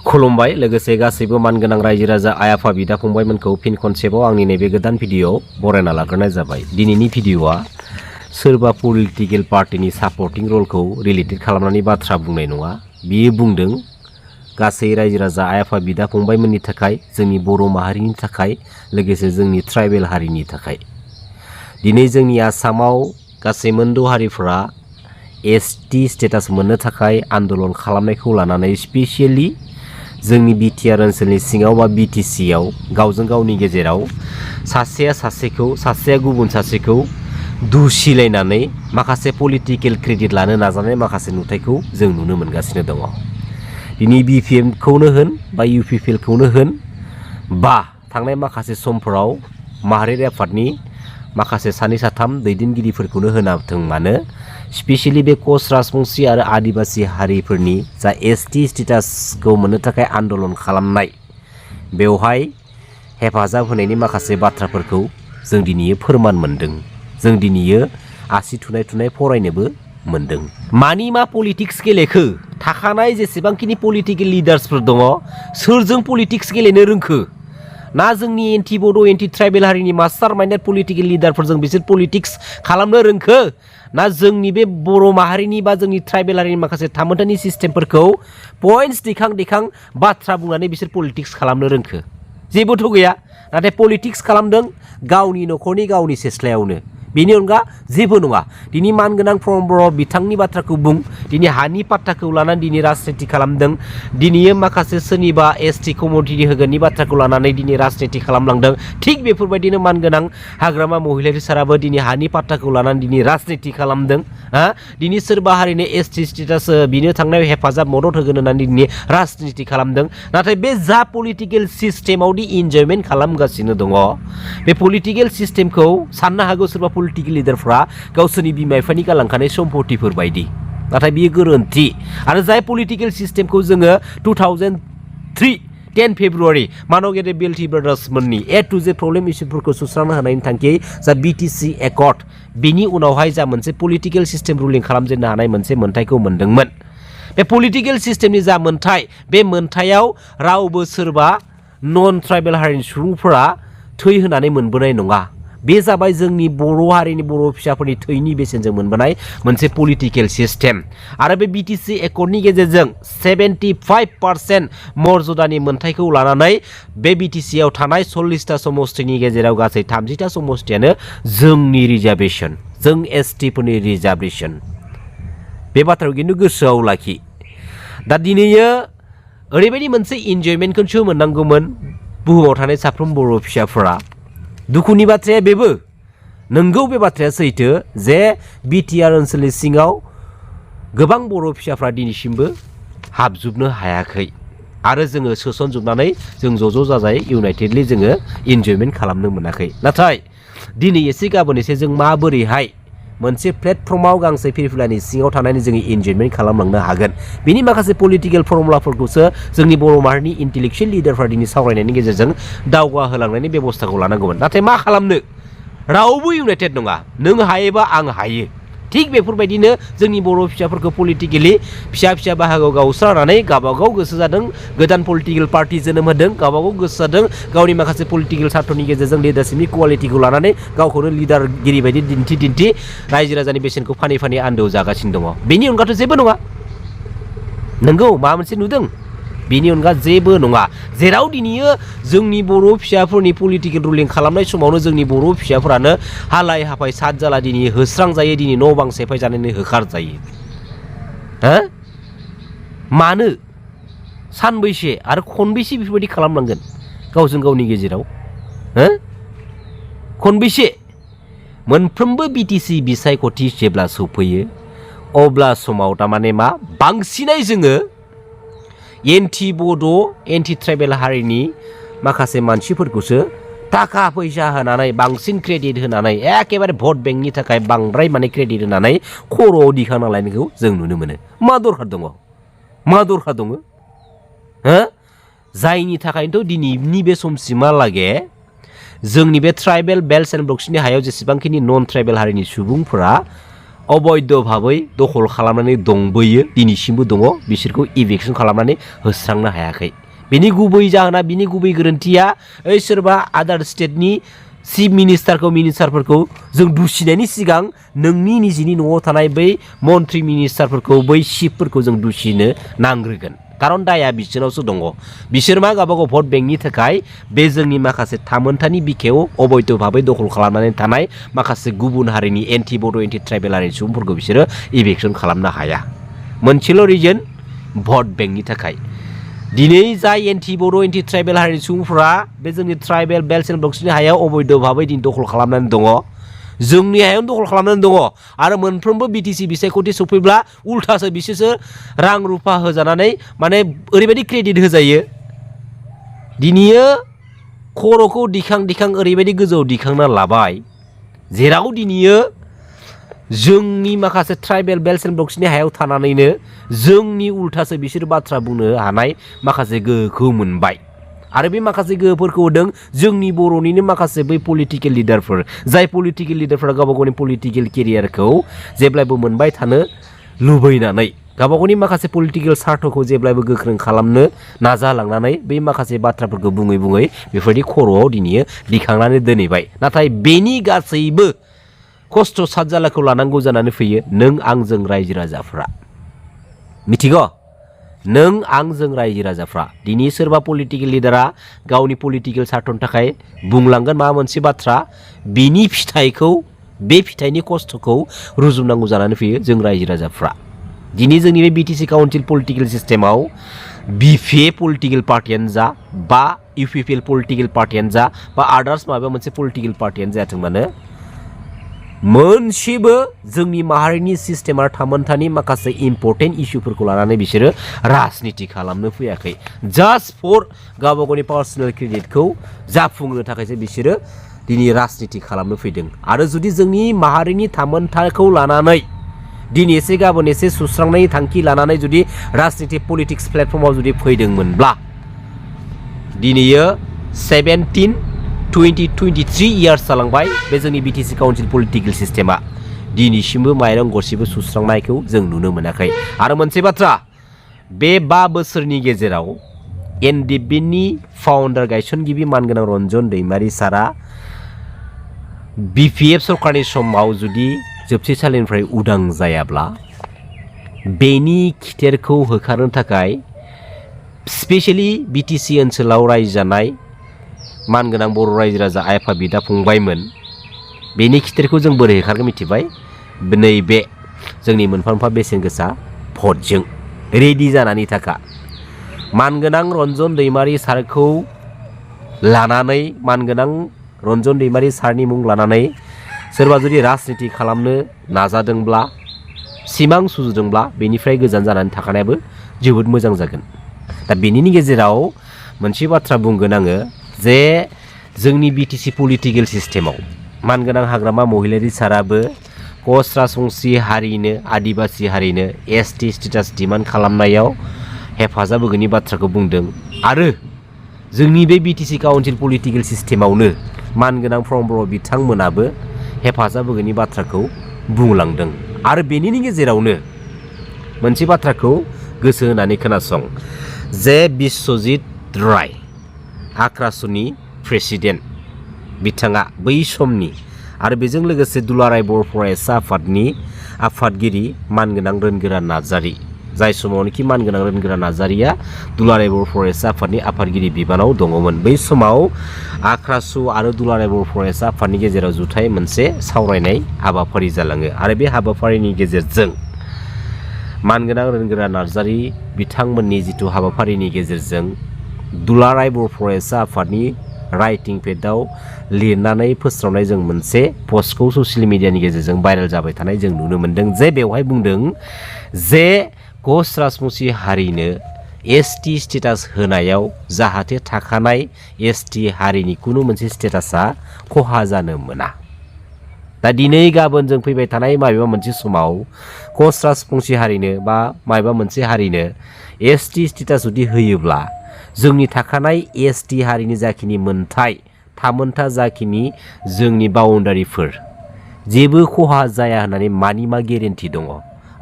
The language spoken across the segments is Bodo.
खुलुमबाय लोगोसे गासैबो मानगोनां रायजो राजा आइ आफा बिदा फंबायमोनखौ फिन खनसेबाव आंनि नैबे गोदान भिडिअ बरायना लाग्रोनाय जाबाय। दिनैनि भिडिअआ सोरबा पलिटिकल पार्टिनि सापर्टिं रलखौ रिलेटेड खालामनानै बाथ्रा बुंनाय नङा। बियो बुंदों गासै रायजो राजा आइ आफा बिदा फंबायमोननि थाखाय, जोंनि बर' माहारिनि थाखाय, लोगोसे जोंनि ट्राइबेल हारिनि थाखाय। दिनै जोंनि आसामाव गासै मोनद' हारिफोरा एसटि स्टेटास मोननो थाखाय आन्दोलन खालामनायखौ लानानै स्पेसियेलि जोंनि बिटिआर ओनसोलनि सिङाव बा बिटिसिआव गावजों गावनि गेजेराव सासेया सासेखौ, सासेया गुबुन सासेखौ दुसिलायनानै माखासे पलिटिकेल क्रेडिट लानो नाजानाय माखासे नुथायखौ जों नुनो मोनगासिनो दङ। दिनै बिपिएमखौनो होन बा इउपिपिएलखौनो होन बा थांनाय माखासे समफोराव माहारियारि आफादनि माखासे सानै साथाम दैदेनगिरिफोरखौनो होनाथों मानो स्पेसियेलि बे कच राजबंसि आरो आदिबासि हारिफोरनि जा एसटि स्टेटासखौ मोननो थाखाय आन्दोलन खालामनाय, बेवहाय हेफाजाब होनायनि माखासे बाथ्राफोरखौ जों दिनै फोरमान मोनदों। जों दिनै आसि थुनाय फरायनोबो मोनदों। मानि मा पलिटिक्स गेलेखो? थाखानाय जेसेबांखिनि पलिटिकेल लिडार्सफोर दङ, सोरजों पलिटिक्स गेलेनो रोंखो? ना जोंनि एन्टि बड' एन्टि ट्राइबेल हारिनि मास्टार माइन्डेड पलिटिकेल लिडारफोरजों बिसोर पलिटिक्स खालामनो रोंखो? ना जोंनि बे बर' माहारिनि बा जोंनि ट्राइबेल हारिनि माखासे थामोनथानि सिस्टेमफोरखौ पइन्ट्स दैखां बाथ्रा बुंनानै बिसोर पलिटिक्स खालामनो रोंखो? जेबोथ' गैया। नाथाय पलिटिक्स खालामदों गावनि न'खरनि गावनि सेस्लायावनो। बेनि अनगा जेबो नङा। दिनै मानगोनां प्रमद बर' बिथांनि बाथ्राखौ बुं। दिनै हानि पाट्टाखौ लानानै दिनै राजनिति खालामदों। दिनै माखासे सोरनिबा एसटि कमिउनिटि होगोननि बाथ्राखौ लानानै दिनै राजनिति खालामलांदों। थिग बेफोरबायदिनो मानगोनां हाग्रामा महिलारि साराबो दिनै हानि पाट्टाखौ लानानै दिनै राजनिति खालामदों। दिनै सोरबा हारिनो एसटि स्टेटास बिनो थांनायाव हेफाजाब मदद होगोन होननानै दिनै राजनिति खालामदों। नाथाय बे जा पलिटिकेल सिस्टेमावदि इन्जयमेन्ट खालामगासिनो दङ, बे पलिटिकेल सिस्टेमखौ साननो हागौ सोरबा पलिटिकेल लिडारफ्रा गावसोरनि बिमा बिफानि गालांखानाय सम्पतिफोर बायदि। नाथाय बियो गोरोन्थि। आरो जाय पलिटिकेल सिस्टेमखौ जोङो 2003 10 फेब्रुवारि मानगेरे बेल्टि ब्रादार्समोननि टु जे प्रब्लेम इस्युफोरखौ सुस्रांनो होनायनि थांखियै जा बिटिसि एकर्ड, बिनि उनावहाय जा मोनसे पलिटिकेल सिस्टेम रुलिं खालामजेननो हानाय मोनसे मोन्थायखौ मोनदोंमोन। बे पलिटिकेल सिस्टेमनि जा मोन्थाय, बे मोन्थायाव रावबो सोरबा नन ट्राइबेल हारिनि सुबुंफोरा थै होनानै मोनबोनाय नङा। बे जाबाय जोंनि बर' हारिनि बर' फिसाफोरनि थैनि बेसेनजों मोनबोनाय मोनसे पलिटिकेल सिस्टेम। आरो बे बिटिसि एकर्डनि गेजेरजों 75% मर्यादानि मोन्थायखौ लानानै बे बिटिसिआव थानाय 40टा समष्टिनि गेजेराव गासै 30टा समष्टियानो जोंनि रिजार्भेसन, जों एसटिफोरनि रिजार्भेसन। बे बाथ्राखौ खिन्थु गोसोआव लाखि। दा दिनै ओरैबायदि मोनसे इन्जयमेन्टखौसो मोननांगौमोन बुहुमाव थानाय साफ्रोम बर' फिसाफोरा। दुखुनि बाथ्राया बेबो नंगौ, बे बाथ्राया सैथो जे बिटिआर ओनसोलनि सिङाव गोबां बर' फिसाफ्रा दिनैसिमबो हाबजोबनो हायाखै। आरो जोङो सोसनजोबनानै जों ज' जाजायै इउनाइटेडलि जोङो इन्जयमेन्ट खालामनो मोनाखै। नाथाय दिनै एसे गाबोन एसे जों माबोरैहाय मोनसे प्लेटफर्माव गांसे फिरफिलानि सिङाव थानानै जोङो इन्जयमेन्ट खालामलांनो हागोन, बिनि माखासे पलिटिकेल फर्मुलाफोरखौसो जोंनि बर' माहारिनि इन्टेलेक्चुयेल लिडारफ्रा दिनै सावरायनायनि गेजेरजों दावगाहोलांनायनि बेबस्थाखौ लानांगौमोन। नाथाय मा खालामनो? रावबो इउनाइटेड नङा। नों हायोबा आं हायो। थिग बेफोरबायदिनो जोंनि बर' फिसाफोरखौ पलिटिकेलि फिसा बाहागोआव गावस्रानानै गावबागाव गोसो जादों गोदान पलिटिकेल पार्टि जोनोम होदों, गावबागाव गोसो जादों गावनि माखासे पलिटिकेल सार्थनि गेजेरजों लिडारशिपनि कुवालिटिखौ लानानै गावखौनो लिडारगिरि बायदि दिन्थि रायजो राजानि बेसेनखौ फानै आन्दोआव जागासिनो दङ। बेनि अनगाथ' जेबो नङा। नंगौ, माबा मोनसे नुदों, बेनि अनगा जेबो नङा। जेराव दिनै जोंनि बर' फिसाफोरनि पलिटिकेल रुलिं खालामनाय समावनो जोंनि बर' फिसाफोरानो हालाय हाफाय सात जाला दिनै होस्रांजायो, दिनै न' बां सेफायजानानै होखारजायो। मानो? सानबैसे आरो खनबैसे बेफोरबायदि खालामनांगोन गावजों गावनि गेजेराव? खनबैसे? मोनफ्रोमबो बिटिसि बिसायख'थि जेब्ला सौफैयो अब्ला समाव थारमाने मा बांसिनै जोङो एन्टि बड' एन्टि ट्राइबेल हारिनि माखासे मानसिफोरखौसो थाखा फैसा होनानै बांसिन क्रेडिट होनानै एखेबारे भट बेंकनि थाखाय बांद्राय क्रेडिट होनानै खर'आव दिखांना लायनायखौ जों नुनो मोनो। मा दरखार दङ? मा दरखार दङ? जायनि थाखायनोथ' दिनैनि बे समसिमहालागै जोंनि बे ट्राइबेल बेल्ट एन्ड ब्लक्सनि हायाव जेसेबांखिनि नन ट्राइबेल हारिनि सुबुंफोरा अबैध भाबै दखल खालामनानै दंबोयो दिनैसिमबो दङ बिसोरखौ इभिक्सन खालामनानै होस्रांनो हायाखै बिनि गुबै जाहोना बिनि गुबै गोरोन्थिया सोरबा आदार स्टेटनि चिफ मिनिस्टारफोरखौ जों दुसिनायनि सिगां नोंनि निजिनि न'आव थानाय बै मन्त्रि मिनिस्टारफोरखौ बै चिफफोरखौ जों दुसिनो नांग्रोगोन कारन दाया बिसोरनावसो दङ बिसोर मा गावबागाव भट बेंकनि थाखाय बे जोंनि माखासे थामोनथानि बिखायाव अबैध भाबै दखल खालामनानै थानाय माखासे गुबुन हारिनि एन्टि बड' एन्टि ट्राइबेल हारिनि सुबुंफोरखौ बिसोरो इभिक्सन खालामनो हाया मोनसेल' रिजन भट बेंकनि थाखाय दिनै जाय एन्टि बड' एन्टि ट्राइबेल हारिनि सुबुंफोरा बे जोंनि ट्राइबेल बेल्ट एन्ड ब्लक्सनि हायाव अबैध भाबै दिन दखल खालामनानै दङ जोंनि हायावनो दखल खालामनानै दङ आरो मोनफ्रोमबो बिटिसि बिसायख'थि सफैब्ला उल्थासो बिसोरसो रां रुफा होजानानै माने ओरैबायदि क्रेडिट होजायो दिनैयो खर'खौ दिखां ओरैबायदि गोजौआव दिखांना लाबाय जेराव दिनैयो जोंनि माखासे ट्राइबेल बेल्ट एन्ड ब्लक्सनि हायाव थानानैनो जोंनि उल्थासो बिसोर बाथ्रा बुंनो हानाय माखासे गोहोखौ मोनबाय आरो बे माखासे गोहोफोरखौ होदों जोंनि बर'निनो माखासे बै पलिटिकेल लिडारफोर जाय पलिटिकेल लिडारफोरा गावबा गावनि पलिटिकेल केरियारखौ जेब्लायबो मोनबाय थानो लुबैनानै गावबा गावनि माखासे पलिटिकेल सार्थखौ जेब्लायबो गोख्रों खालामनो नाजालांनानै बै माखासे बाथ्राफोरखौ बुङै बेफोरबायदि खर'आव दिनैयो दिखांनानै दोनहैबाय नाथाय बेनि गासैबो खस्थ' सातजालाखौ लानांगौ जानानै फैयो नों आंजों रायजो राजाफ्रा मिथिगौ नों आंजों रायजो राजाफ्रा दिनै सोरबा पलिटिकेल लिडारा गावनि पलिटिकेल सार्थनि थाखाय बुंलांगोन माबा मोनसे बाथ्रा बिनि फिथाइखौ बे फिथाइनि खस्थ'खौ रुजुनांगौ जानानै फैयो जों रायजो राजाफ्रा दिनै जोंनि बे बिटिसि काउन्सिल पलिटिकेल सिस्टेमाव बिपिए पलिटिकेल पार्टियानो जा बा इउपिपिएल पलिटिकेल पार्टियानो जा बा आदार्स माबा मोनसे पलिटिकेल पार्टियानो जाथों मानो मोनसेबो जोंनि माहारिनि सिस्टेम आरो थामोनथानि माखासे इम्पर्टेन्ट इस्युफोरखौ लानानै बिसोरो राजनिति खालामनो फैयाखै जास्ट फर गावबा गावनि पार्सनेल क्रेडिटखौ जाफुंनो थाखायसो बिसोरो दिनै राजनिति खालामनो फैदों आरो जुदि जोंनि माहारिनि थामोनथाखौ लानानै दिन एसे गाबोन एसे सुस्रांनायनि थांखि लानानै जुदि राजनिति पलिटिक्स प्लेटफर्माव जुदि फैदोंमोनब्ला दिनैयो 23 इयार्स जालांबाय बे जोंनि बिटिसि काउन्सिल पलिटिकेल सिस्टेमा दिनैसिमबो माइरं गरसेबो सुस्रांनायखौ जों नुनो मोनाखै आरो मोनसे बाथ्रा बे 5 बोसोरनि गेजेराव एनडिएफबिनि फाउन्डार गायसनगिरि मानगोनां रन्जन दैमारि सारा बिपिएफ सरकारनि समाव जुदि जोबथेसालिनिफ्राय उदां जायाब्ला बेनि खिथेरखौ होखारनो थाखाय स्पेशली बिटिसि ओनसोलाव रायजो जानाय मानगोनां बर' रायजो राजा आइ आफा बिदा फंबायमोन बेनि खिथेरखौ जों बोरै होखारगोन मिथिबाय नैबे जोंनि मोनफा बेसेन गोसा भटजों रेडि जानानै थाखा मानगोनां रन्जन दैमारि सारखौ लानानै मानगोनां रन्जन दैमारि सारनि मुं लानानै सोरबा जुदि राजनिति खालामनो नाजादोंब्ला सिमां सुजुदोंब्ला बेनिफ्राय गोजान जानानै थाखानायाबो जोबोद मोजां जागोन दा बेनिनि गेजेराव मोनसे बाथ्रा बुंगोन आङो जे जोंनि बिटिसि पलिटिकेल सिस्टेमाव मानगोनां हाग्रामा महिलारि साराबो कस राजबंसि हारिनो आदिबासि हारिनो एसटि स्टेटास डिमान्ड खालामनायाव हेफाजाब होगोननि बाथ्राखौ बुंदों आरो जोंनि बे बिटिसि काउन्सिल पलिटिकेल सिस्टेमावनो मानगोनां प्रमबर बिथांमोनाबो हेफाजाब होगोननि बाथ्राखौ बुंलांदों आरो बेनिनि गेजेरावनो मोनसे बाथ्राखौ गोसो होनानै खोनासं जे बिश्वजित राय आक्रासुनि प्रेसिडेन्ट बिथाङा बै समनि आरो बेजों लोगोसे दुलाराय बर' फरायसा आफादनि आफादगिरि मानगोनां रोनगोरा नार्जारि जाय समावनोखि मानगोनां रोनगोरा नार्जारिया दुलाराय बर' फरायसा आफादनि आफादगिरि बिबानाव दङमोन बै समाव आक्रासु आरो दुलाराय बर' फरायसा आफादनि गेजेराव जुथाइ मोनसे सावरायनाय हाबाफारि जालाङो आरो बे हाबाफारिनि गेजेरजों मानगोनां रोनगोरा नार्जारि बिथांमोननि जिथु हाबाफारिनि गेजेरजों दुलाराय बर' फरायसा आफादनि राइटिं पेडआव लिरनानै फोस्रावनाय जों मोनसे पस्टखौ ससियेल मिडियानि गेजेरजों भाइरेल जाबाय थानाय जों नुनो मोन्दों जे बेवहाय बुंदों जे कस राजबंसि हारिनो एसटि स्टेटास होनायाव जाहाथे थाखानाय एसटि हारिनि कुनु मोनसे स्टेटासा खहा जानो मोना दा दिनै गाबोन जों फैबाय थानाय माबेबा मोनसे समाव कस राजबंसि हारिनो बा माबेबा मोनसे हारिनो एसटि स्टेटास जुदि होयोब्ला जोंनि थाखानाय एसटि हारिनि जाखिनि मोनथाय थामोनथा जाखिनि जोंनि बाउन्डारिफोर जेबो खहा जाया होननानै मानि मा गेरेन्टि दङ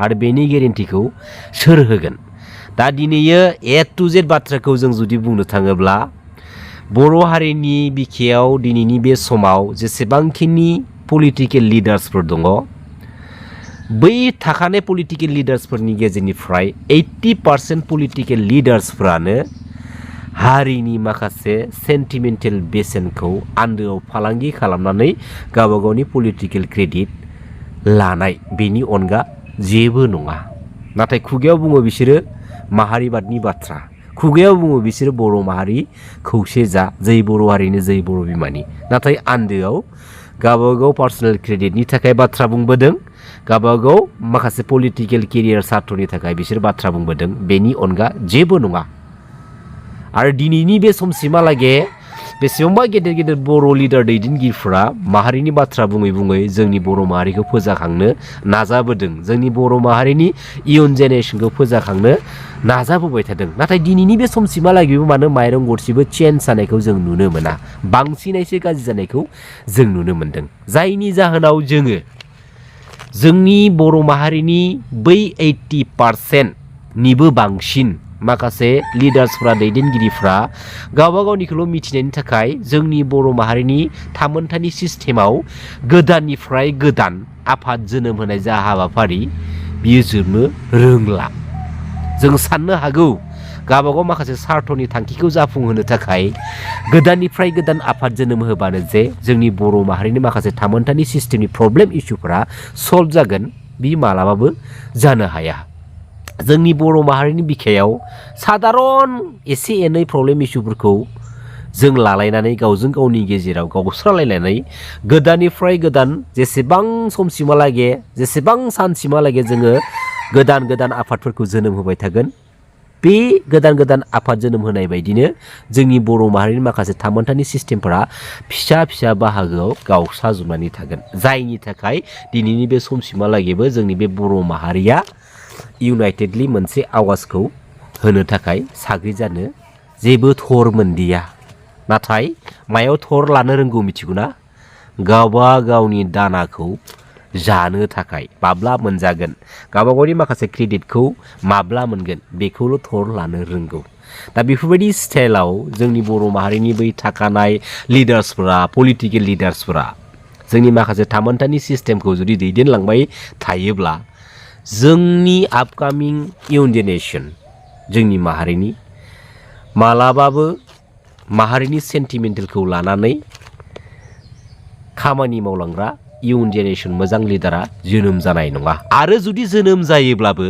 आरो बेनि गेरेन्टिखौ सोर होगोन? दा दिनैयो ए टु जेड बाथ्राखौ जों जुदि बुंनो थाङोब्ला बर' हारिनि बिखायाव दिनैनि बे समाव जेसेबांखिनि पलिटिकेल लिडार्सफोर दङ बै थाखानाय पलिटिकेल लिडार्सफोरनि गेजेरनिफ्राय 80% पलिटिकेल लिडार्सफ्रानो हारिनि माखासे सेन्टिमेन्टेल बेसेनखौ आन्दोआव फालांगि खालामनानै गावबा गावनि पलिटिकेल क्रेडिट लानाय बेनि अनगा जेबो नङा। नाथाय खुगायाव बुङो बिसोरो माहारिबादनि बाथ्रा, खुगायाव बुङो बिसोरो बर' माहारि खौसे जा, जै बर' हारिनि जै बर' बिमानि। नाथाय आन्दोआव गावबागाव पार्सनेल क्रेडिटनि थाखाय बाथ्रा बुंबोदों, गावबागाव माखासे पलिटिकेल केरियार सार्थनि थाखाय बिसोर बाथ्रा बुंबोदों, बेनि अनगा जेबो नङा। आरो दिनैनि बे समसिमहालागै बेसेबांबा गेदेर गेदेर बर' लिडार दैदेनगिरिफोरा माहारिनि बाथ्रा बुङै बुङै जोंनि बर' माहारिखौ फोजाखांनो नाजाबोदों, जोंनि बर' माहारिनि इयुन जेनेरेसनखौ फोजाखांनो नाजाबोबाय थादों। नाथाय दिनैनि बे समसिमहालागैबो मानो माइरं गरसेबो चेन्ज जानायखौ जों नुनो मोना, बांसिनैसो गाज्रि जानायखौ जों नुनो मोनदों। जायनि जाहोनाव जोङो जोंनि बर' माहारिनि बै 80% निबो बांसिन माखासे लिडार्सफ्रा दैदेनगिरिफ्रा गावबा गावनिखौल' मिथिनायनि थाखाय जोंनि बर' माहारिनि थामोनथानि सिस्टेमाव गोदाननिफ्राय गोदान आफाद जोनोम होनाय जा हाबाफारि बियो जोबनो रोंला। जों साननो हागौ गावबागाव माखासे सार्थनि थांखिखौ जाफुंहोनो थाखाय गोदाननिफ्राय गोदान आफाद जोनोम होबानो जे जोंनि बर' माहारिनि माखासे थामोनथानि सिस्टेमनि प्रब्लेम इस्युफोरा सल्भ जागोन, बि मालाबाबो जानो हाया। जोंनि बर' माहारिनि बिखायाव सादारन एसे एनै प्रब्लेम इस्युफोरखौ जों लालायनानै गावजों गावनि गेजेराव गावस्रालायनानै गोदाननिफ्राय गोदान जेसेबां समसिमहालागै जेसेबां सानसिमहालागै जोङो गोदान गोदान आफादफोरखौ जोनोम होबाय थागोन, बे गोदान गोदान आफाद जोनोम होनाय बायदिनो जोंनि बर' माहारिनि माखासे थामोनथानि सिस्टेमफोरा फिसा फिसा बाहागोआव गावस्राजोबनानै थागोन। जायनि थाखाय दिनैनि बे समसिमहालागैबो जोंनि बे बर' माहारिया इउनाइटेडलि मोनसे आवाजखौ होनो थाखाय साग्रिद जानो जेबो थर मोनदिया। नाथाय मायाव थर लानो रोंगौ मिथिगौना? गावबा गावनि दानाखौ जानो थाखाय माब्ला मोनजागोन, गावबा गावनि माखासे क्रेडिटखौ माब्ला मोनगोन बेखौल' थर लानो रोंगौ। दा बेफोरबायदि स्टाइलाव जोंनि बर' माहारिनि बै थाखानाय लिडार्सफोरा पलिटिकेल लिडार्सफोरा जोंनि माखासे थामोनथानि सिस्टेमखौ जुदि दैदेनलांबाय थायोब्ला जोंनि आपकामिं इयुन जेनेरेसन जोंनि माहारिनि मालाबाबो माहारिनि सेन्टिमेन्टेलखौ लानानै खामानि मावलांग्रा इयुन जेनेरेसन मोजां लिडारा जोनोम जानाय नङा। आरो जुदि जोनोम जायोब्लाबो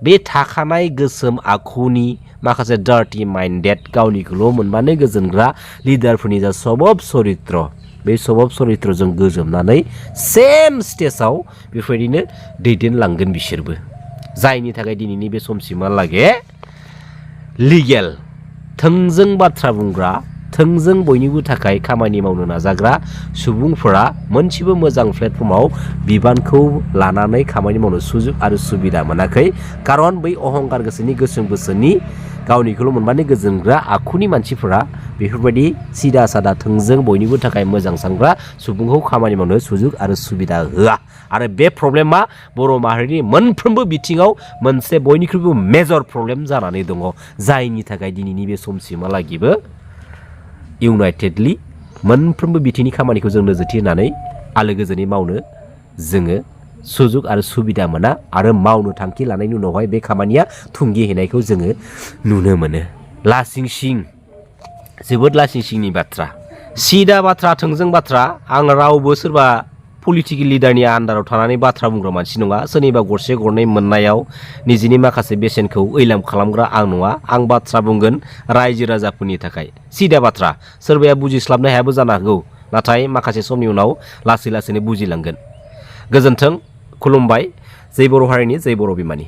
बे थाखानाय गोसोम आखुनि माखासे डार्टि माइन्डेड गावनिखौल' मोनबानो गोजोनग्रा लिडारफोरनि जा सबब चरित्र, बे सबब चरित्रजों गोजोमनानै सेम स्टेजाव बेफोरबायदिनो दैदेनलांगोन बिसोरबो। जायनि थाखाय दिनैनि बे समसिमहालागै लिगेल थोंजों बाथ्रा बुंग्रा, थोंजों बयनिबो थाखाय खामानि मावनो नाजाग्रा सुबुंफोरा मोनसेबो मोजां प्लेटफर्माव बिबानखौ लानानै खामानि मावनो सुजुग आरो सुबिदा मोनाखै। खारन बै अहंकार गोसोनि गोसोम गोसोनि गावनिखौल' मोनबानो गोजोनग्रा आखुनि मानसिफोरा बेफोरबायदि सिदा सादा थोंजों बयनिबो थाखाय मोजां सानग्रा सुबुंखौ खामानि मावनो सुजुग आरो सुबिदा होआ। आरो बे प्रब्लेमा बर' माहारिनि मोनफ्रोमबो बिथिङाव मोनसे बयनिख्रुइबो मेजर प्रब्लेम जानानै दङ। जायनि थाखाय दिनैनि बे समसिमहालागैबो इउनाइटेडलि मोनफ्रोमबो बिथिंनि खामानिखौ जों नोजोरथि होनानै आलो गोजोनै मावनो जोङो सुजुग आरो सुबिदा मोना आरो मावनो थांखि लानायनि उनावहाय बे खामानिया थुंगेहैनायखौ जोङो नुनो मोनो। लासिं सिं, जोबोद लासिं सिंनि बाथ्रा, सिदा बाथ्रा, थोंजों बाथ्रा। आं रावबो सोरबा पलिटिकेल लिडारनि आन्दाराव थानानै बाथ्रा बुंग्रा मानसि नङा। सोरनिबा गरसे गरनै मोननायाव निजिनि माखासे बेसेनखौ ओइलाम खालामग्रा आं नङा। आं बाथ्रा बुंगोन रायजो राजाफोरनि थाखाय, सिदा बाथ्रा। सोरबाया बुजिस्लाबनो हायाबो जानो हागौ, नाथाय माखासे समनि उनाव लासै लासैनो बुजिलांगोन। गोजोन्थों, खुलुमबाय। जै बर' हारिनि, जै बर' बिमानि।